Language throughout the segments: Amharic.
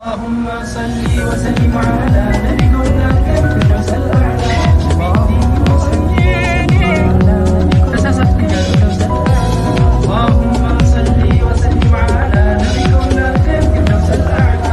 اللهم صل وسلم على نبينا الفردوس الأعلى. اللهم صل وسلم على نبينا الفردوس الأعلى.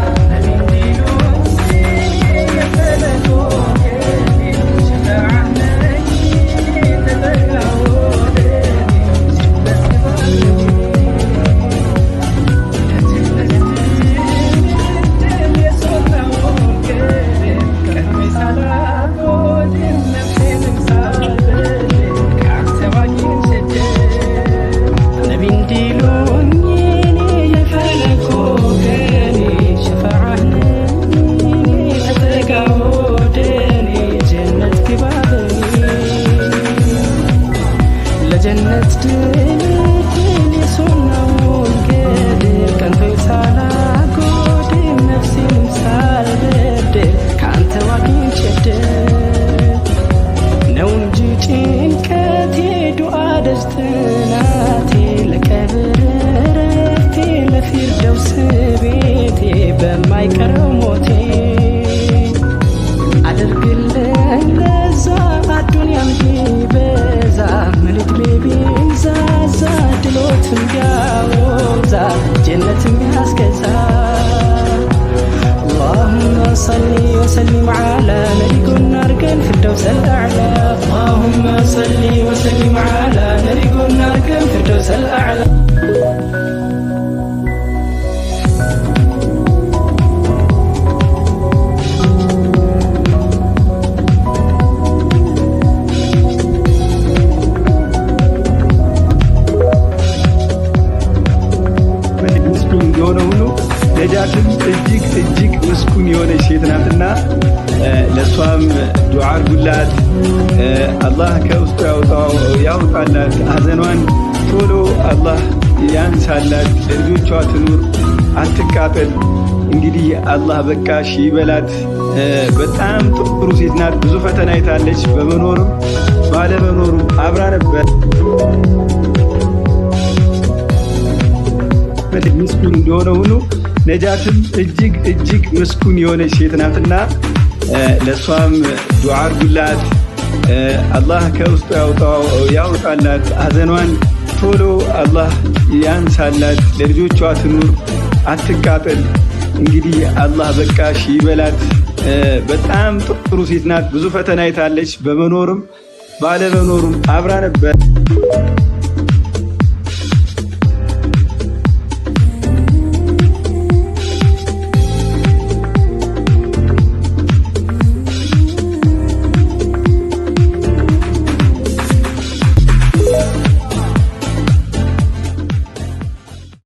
ለጀነት ድልድል የሱናውን ገድል ቀንቶኝ ሳላጎድል ነፍሴንም ሳልበድል ከአንተ አግኝቼ ድል ነው እንጂ ጭንቀቴ ዱዓ ደጅ ጥናቴ ለቀብር እረፍቴ ለፊርደውስ ቤቴ በማይቀረው ሞቴ አድርግልኝ ለዛ አዱንያም ቢበዛ ምን ዕድሜ ቢንዛዛ ድሎትም ቢያወዛ ጀነትም ቢያስገዛ። اللهم صل وسلم على نبينا أركان فردوس الأعلى. اللهم صل وسلم على نبينا أركان فردوس الأعلى. ምስኩን እንደሆነ ሁሉ ነጃትም እጅግ እጅግ ምስኩን የሆነች ሴት ናትና ለእሷም ዱዓ አድርጉላት። አላህ ከውስጡ ያውጣላት፣ ሀዘኗን ቶሎ አላህ ያንሳላት፣ ለልጆቿ ትኑር፣ አትቃጠል። እንግዲህ አላህ በቃሽ ይበላት። በጣም ጥሩ ሴት ናት። ብዙ ፈተና አይታለች። በመኖርም ባለመኖሩም አብራ ነበር። ምስኩን እንደሆነ ሁሉ ነጃትም እጅግ እጅግ ምስኩን የሆነች ሴት ናትና ለእሷም ዱዓ አድርጉላት። አላህ ከውስጡ ያውጣላት፣ ሀዘኗን ቶሎ አላህ ያንሳላት፣ ለልጆቿ ትኑር፣ አትቃጠል። እንግዲህ አላህ በቃሽ ይበላት። በጣም ጥሩ ሴት ናት። ብዙ ፈተና አይታለች። በመኖርም ባለመኖሩም አብራ ነበር።